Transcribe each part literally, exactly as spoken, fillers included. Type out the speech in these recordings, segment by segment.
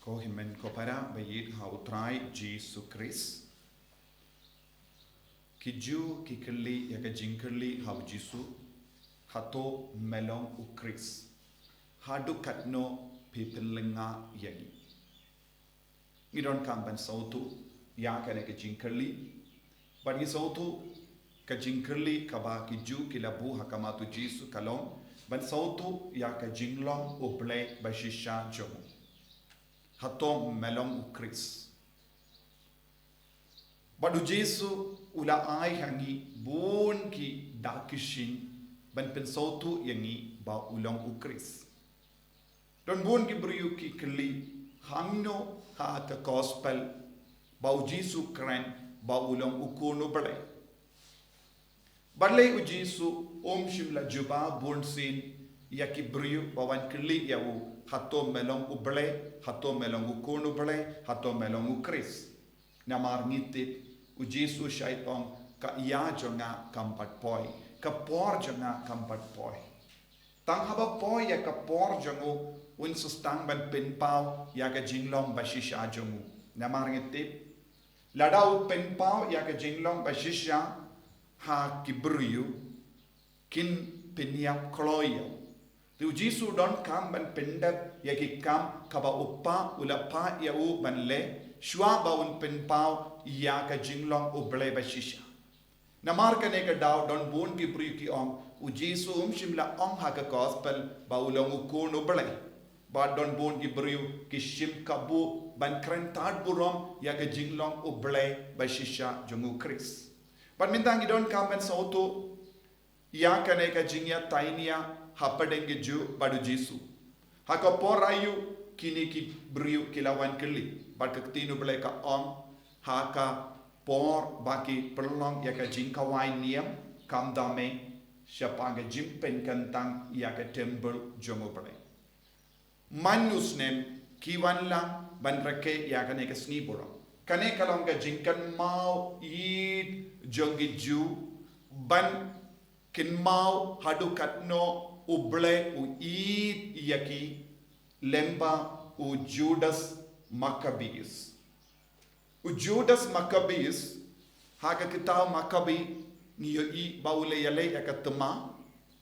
Ko hynmen ko para ba ïeit ha u Trai Jisu Khrist. Ki Jiw ki kylli ïa ka jingkylli ha u Jisu, "Hato me long u Khrist? Haduh katno phi pynlyngnga ïa ngi?" Ngi donkam ban sngewthuh ïa kane ka jingkylli. Bad ngi sngewthuh ka jingkylli kaba ki Jiw ki la buh ha khmat u Jisu ka long ban sngewthuh ïa ka jinglong U Blei ba shisha jong u. "Hato me long u Khrist?" Bad u Jisu u la ai ha ngi bun ki dak ki shin ban pynsngewthuh ïa ngi ba u long u Khrist. Don bun ki briew ki kylli hangno ha ka gospel ba u Jisu kren ba u long u Khun U Blei. Balei u Jisu um shym la jubab bunsien ïa ki briew ba wan kylli ïa u, "Hato me long U Blei? Hato me long u Khun U Blei? Hato me long u Khrist?" Namar ngi tip u Jisu shait ong, "Ka ïa jong nga kam pat poi, ka por jong nga kam pat poi." Tang haba poi ïa ka por jong u, un sa sdang ban pynpaw ïa ka jinglong ba shisha jong u. Namar ngi tip, lada u pynpaw ïa ka jinglong ba shisha ha ki briew, kin pynïap kloi ïa u. Te u Jisu u donkam ban pyndep ïa ki kam kaba u Kpa u la phah ïa u ban leh, shuwa ba un pynpaw ïa ka jinglong U Blei ba shisha. Namar kane ka daw don bun ki briew ki ong, u Jisu um shym la ong ha ka gospel ba u long u Khun U Blei. Bad don bun ki briew ki shim kabu ban kren tad burom ïa ka jinglong U Blei ba shisha jong u Khrist. Bad mynta ngi donkam ban sngewthuh ïa kane ka jingïatainia hapdeng ki Jiw bad u Jisu. Ha ka por aïu kine ki briew ki la wan kylli? Bad ka ktien U Blei ka ong, ha ka por ba ki pynlong ïa ka jingkhawai niam, kam da mei shaphang ka jingpynkyntang ïa ka templ jong U Blei. Man u snem ki wan lang ban rakhe ïa kane ka sngi burom. Kane ka long ka jingkynmaw ïeit jong ki Jiw ban kynmaw haduh katno U Blei u ïeit ïa ki, lyngba u Judas Maccabeus. U Judas Maccabeus, ha ka kitab Maccabi, ngi ïohi ba u la ïaleh ïa ka thma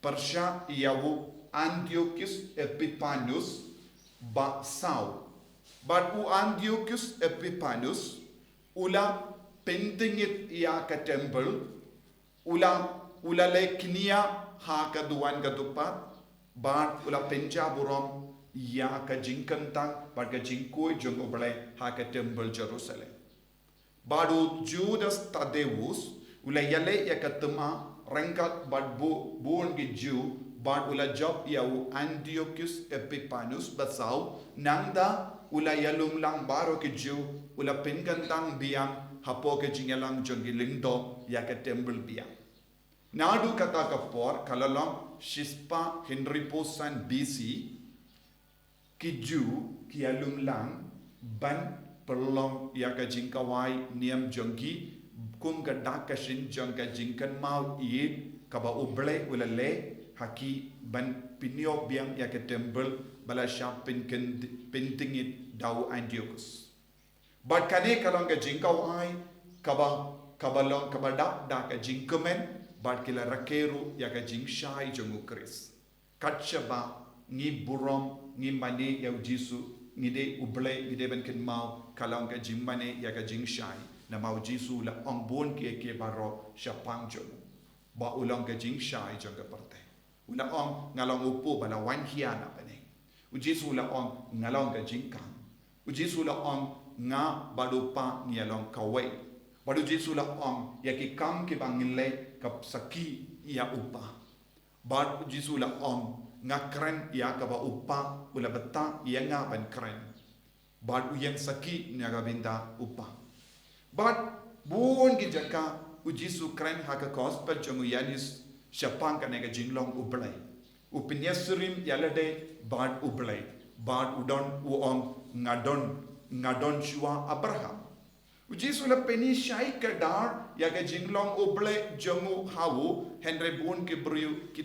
pyrshah ïa u Antiochus Epiphanes ba saw. Bad u Antiochus Epiphanes u la pyntngit ïa ka templ, u la, u la leh kñia ha ka duwan ka dupat, bad u la pynjah burom ïa ka jingkyntang bad ka jingkhuid jong U Blei ha ka templ Jerusalem. Bad u Judas Thaddeus u la ïaleh ïa ka thma ryngkat bad bu-, bun ki Jiw, bad u la jop ïa u Antiochus Epiphanes ba saw, nangta u la ïalumlang baroh ki Jiw, u la pynkyntang biang hapoh ka jingïalang jong ki lyngdoh ïa ka templ biang. Naduh kata ka por, ka la long shispah hynriewphew san B C, ki Jiw ki ïalumlang ban pynlong ïa ka jingkhawai niam jong ki, kum ka dak ka shin jong ka jingkynmaw ïeit kaba U Blei u la leh ha ki ban pynïoh biang ïa ka templ ba la shah pynkynt-, pyntngit da u Antiochus. Bad kane ka long ka jingkhawai kaba, kaba long kaba dap da ka jingkmen, bad ki la rakhe ruh ïa ka jingshai jong u Khrist. Kat shaba ngi burom, ngi mane ïa u Jisu, ngi dei U Blei, ngi dei ban kynmaw, ka long ka jingmane ïa ka jingshai. Namar u Jisu u la ong bun kiei kiei baroh shaphang jong u, ba u long ka jingshai jong ka pyrthei. U la ong, "Nga long u kpu ba la wan khia na bneng." U Jisu u la ong, "Nga long ka jingkhang." U Jisu u la ong, "Nga bad u Kpa ngi ïa long kawei." Bad u Jisu u la ong, "Ïa ki kam kiba ngi leh ka sakhi ïa u Kpa." Bad u Jisu u la ong, "Nga kren ïa kaba u Kpa u la batai ïa nga ban kren. Bad u ïeng sakhi na ka bynta u Kpa." Bad bun ki jaka u Jisu u kren ha ka gospel jong u Ïoannis shaphang kane ka jinglong U Blei. U pynïasyriem ïa lade bad U Blei. Bad u don, u ong, "Nga don, nga don shuwa Abraham." U Jisu u la pynïashai kdar ïa ka jinglong U Blei jong u ha u, hynrei bun ki briew ki,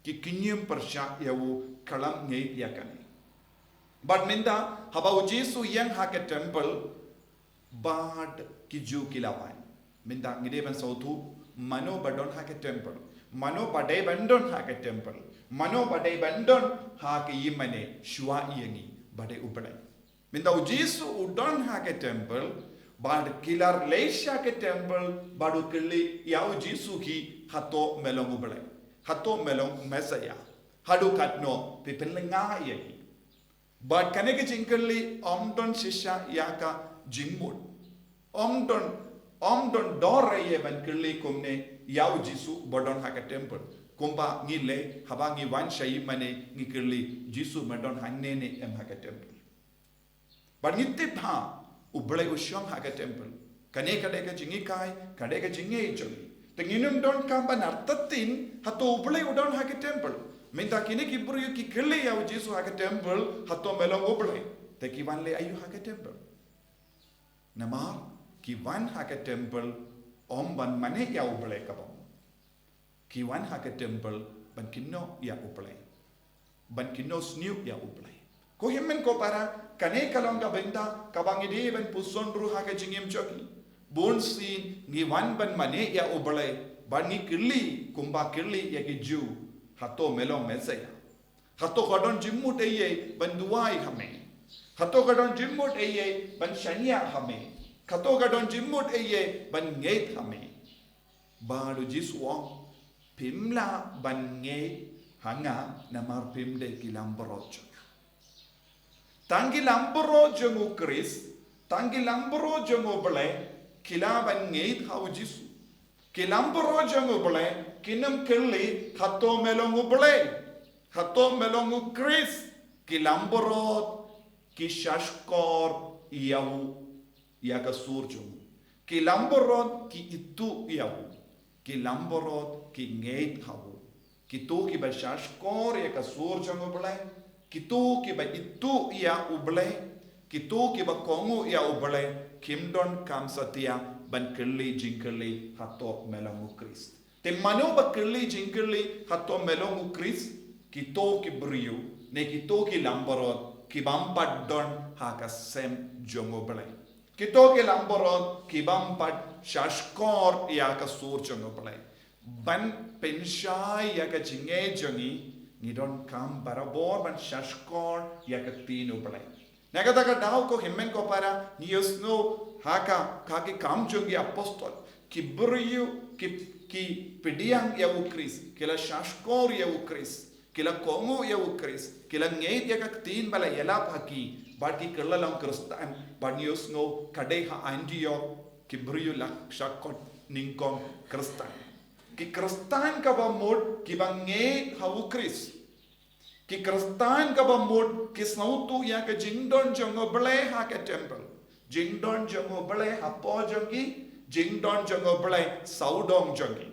ki kñiem pyrshah ïa u, khlem ngeit ïa kane. Bad mynta haba u Jisu ïeng ha ka temple, bad ki Jiw ki la wan. Mynta ngi dei ban sngewthuh mano ba don ha ka temple, mano ba dei ban don ha ka temple, mano ba dei ban don ha ka ïingmane shuwa ïa ngi, ba dei U Blei. Mynta u Jisu u don ha ka temple, bad ki la leit sha ka temple, bad u kylli ïa u Jisu ki, hato me long U Blei, hato me long Messiah, haduh katno phi pynlyngnga ïa ngi? Bad kane ka jingkylli ym don shisha ïa ka jingmut. Ym don, ym don dor ïa ban kylli kumne ïa u Jisu ba don ha ka temple. Kumba ngi leh haba ngi wan sha ïingmane ngi kylli, Jisu me don hangne ne em ha ka temple? Bad ngi tip ha U Blei u shong ha ka temple. Kane ka dei ka jinghikai, ka dei ka jingngeit jong ngi. Te ngim donkam ban artatien hato U Blei u don ha ka temple. Mynta kine ki briew ki kylli ïa u Jisu ha ka temple, hato me long U Blei? Te ki wan leh aïu ha ka temple? Namar ki wan ha ka temple ym ban mane ïa U Blei ka bym. Ki wan ha ka temple ban kynnoh ïa U Blei, ban kynnoh sniew ïa U Blei. Ko hynmen ko para, kane ka long ka bynta kaba ngi dei ban puson ruh ha ka jingim jong ngi. Bun sien ngi wan ban mane ïa U Blei, bad ngi kylli kumba kylli ïa ki Jiw, hato me long Messiah? Hato ka don jingmut eiei ban duwai ha me? Hato ka don jingmut eiei ban shaniah ha me? Hato ka don jingmut eiei ban ngeit ha me? Bad u Jisu u ong, phim lah ban ngeit ha nga namar phim dei ki langbrot jong nga. Tang ki langbrot jong U Khrist, tang ki langbrot jong U Blei, ki lah ban ngeit ha u Jisu. Ki langbrot jong U Blei kin ym kylli hato me long U Blei, hato me long U Khrist. Ki langbrot ki shahshkor ïa u, ïa ka sur jong u. Ki langbrot ki ithuh ïa u. Ki langbrot ki ngeit ha u. Kito kiba shahshkor ïa ka sur jong U Blei, kito kiba ithuh ïa U Blei, kito kiba kohnguh ïa U Blei, kim donkam satia ban kylli jingkylli hato me long U Khrist. Te mano ba kylli jingkylli hato me long U Khrist? Kito ki briew ne kito ki langbrot ki bym pat don ha ka sem jong U Blei. Kito ki langbrot ki bym pat shahshkor ïa ka sur jong U Blei. Ban pynshai ïa ka jingngeit jong ngi, ngi donkam barabor ban shahshkor ïa ka ktien U Blei. Na kata ka daw ko hynmen ko para, ngi ïohsngew ha ka, ha ki Kam jong ki Apostol, ki briew ki, ki pdiang ïa U Khrist, ki la shahshkor ïa U Khrist, ki la kohnguh ïa U Khrist, ki la ngeit ïa ka ktien ba la ïalap ha ki, bad ki kylla long Khristan. Bad ngi ïohsngew ka dei ha Antiok ki briew la shah khot nyngkong Khristan. Ki Khristan kaba mut kiba ngeit ha U Khrist. Ki Khristan kaba mut ki sngewthuh ïa ka jingdon jong U Blei ha ka temple, jingdon jong U Blei hapoh jong ki, jingdon jong U Blei sawdong jong ki.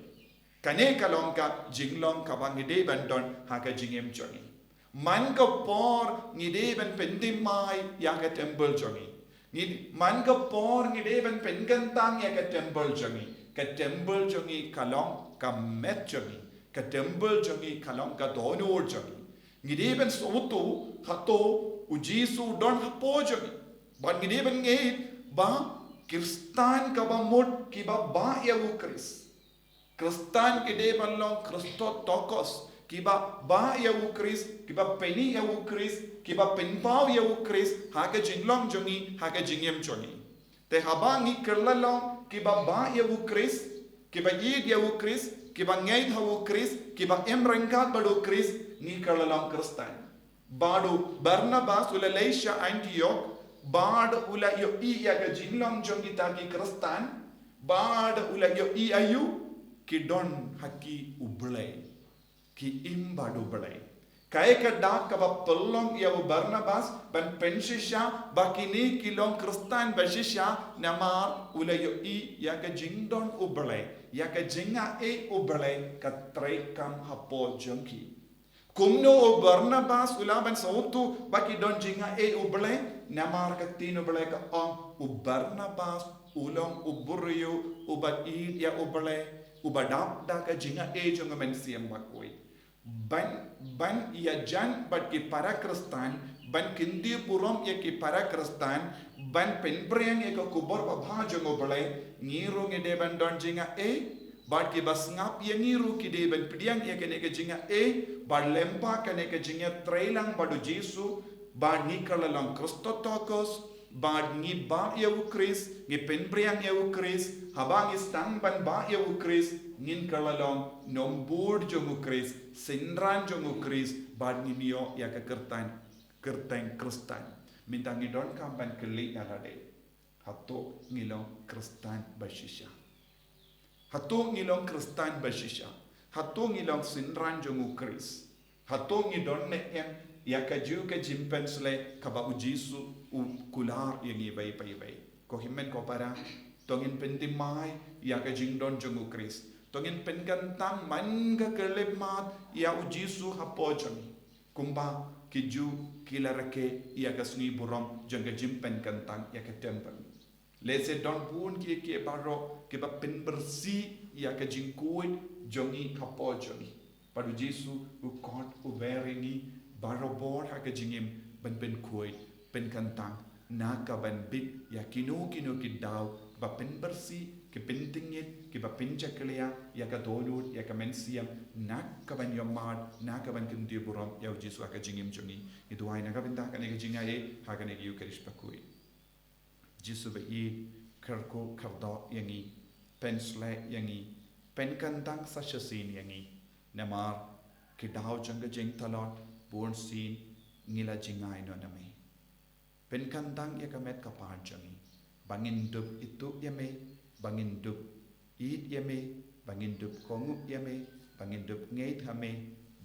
Kane ka long ka jinglong kaba ngi dei ban don ha ka jingim jong ngi. Man ka por ngi dei ban pynthymmai ïa ka temple jong ngi. Ngi, man ka por ngi dei ban pynkyntang ïa ka temple jong ngi. Ka temple jong ngi ka long ka met jong ngi. Ka temple jong ngi ka long ka dohnud jong ngi. Ngi dei ban sngewthuh hato u Jisu u don hapoh jong ngi. Bad ngi dei ban ngeit ba Khristan kaba mut kiba bah ïa U Khrist. Khristan ki dei ban long Christotokos, kiba bah ïa U Khrist, kiba pyni ïa U Khrist, kiba pynpaw ïa U Khrist ha ka jinglong jong ngi, ha ka jingim jong ngi. Te haba ngi kylla long kiba bah ïa U Khrist, kiba ïeit ïa U Khrist, kiba ngeit ha U Khrist, kiba im ryngkat bad U Khrist, ngi kylla long Khristan. Bad u Barnabas u la leit sha Antiok, bad u la ïohi ïa ka jinglong jong kita ki Khristan, bad u la ïohi aïu? Ki don ha ki U Blei. Ki im bad U Blei. Kaei ka dak kaba pynlong ïa u Barnabas ban pynshisha ba kine ki long Khristan ba shisha? Namar u la ïohi ïa ka jingdon U Blei, ïa ka jingaiei U Blei ka treikam hapoh jong ki. Kumno u Barnabas u lah ban sngewthuh ba ki don jingaiei U Blei? Namar ka ktien U Blei ka ong, u Barnabas u long u briew uba ïeit ïa U Blei, uba dap da ka jingaiei jong u Mynsiem Bakhuid. Ban, ban ïajan bad ki para Khristan, ban kyntiew burom ïa ki para Khristan, ban pynpriang ïa ka khubor babha jong U Blei, ngi ruh ngi dei ban don jingaiei, bad kiba sngap ïa ngi ruh ki dei ban pdiang ïa kane ka jingaiei, bad lyngba kane ka jingïatreilang bad U Jisu, bad ngi kylla long Christotokos, bad ngi bah ïa U Khrist, ngi pynpriang ïa U Khrist, haba ngi sdang ban bah ïa U Khrist, ngin kylla long nongbud jong U Khrist, synran jong U Khrist, bad ngin ïoh ïa ka kyrteng, kyrteng Khristan. Mynta ngi donkam ban kylli ïa lade, hato ngi long Khristan ba shisha? Hato ngi long Khristan ba shisha? Hato ngi long synran jong U Khrist? Hato ngi don ne em ïa kajuh ka jingpynshlei kaba U Jisu u kular ïa ngi baibai? Ko hynmen ko para, to ngin pynthymmai ïa ka jingdon jong U Khrist. To ngin pynkyntang man ka khyllipmat ïa U Jisu hapoh jong ngi, kumba ki Jiw ki la rakhe ïa ka sngi burom jong ka jingpynkyntang ïa ka templ. Lehse don bun ki, ki baroh kiba pynbieit ïa ka jingkhuid jong ngi hapoh jong ngi. Bad U Jisu u khot, u wer ïa ngi barabor ha ka jingim ban pynkhuid, pynkyntang, na ka ban bit ïa kino kino ki daw ba pynbieit, ki pyntngit, kiba pynjakhlia ïa ka dohnud, ïa ka mynsiem, na ka ban ïohmad, na ka ban kyntiew burom ïa U Jisu ha ka jingim jong ngi. Ngi duwai na ka bynta kane ka jingaiei ha kane ka Ïukharist bakhuid. Jisu ba ïeit, kyrkhu kyrdoh ïa ngi, pynshlei ïa ngi, pynkyntang sa shisien ïa ngi. Namar ki daw jong ka jingtlot bunsien ngi la jngai noh na me. Pynkyntang ïa ka met ka phad jong ngi, ba ngin dup ithuh ïa me, ba ngin dup ïeit ïa me, ba ngin dup kohnguh ïa me, ba ngin dup ngeit ha me,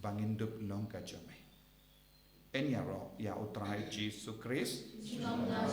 ba ngin dup long ka jong me. Yn ïaroh ïa U Trai Jisu Khrist. Jingong na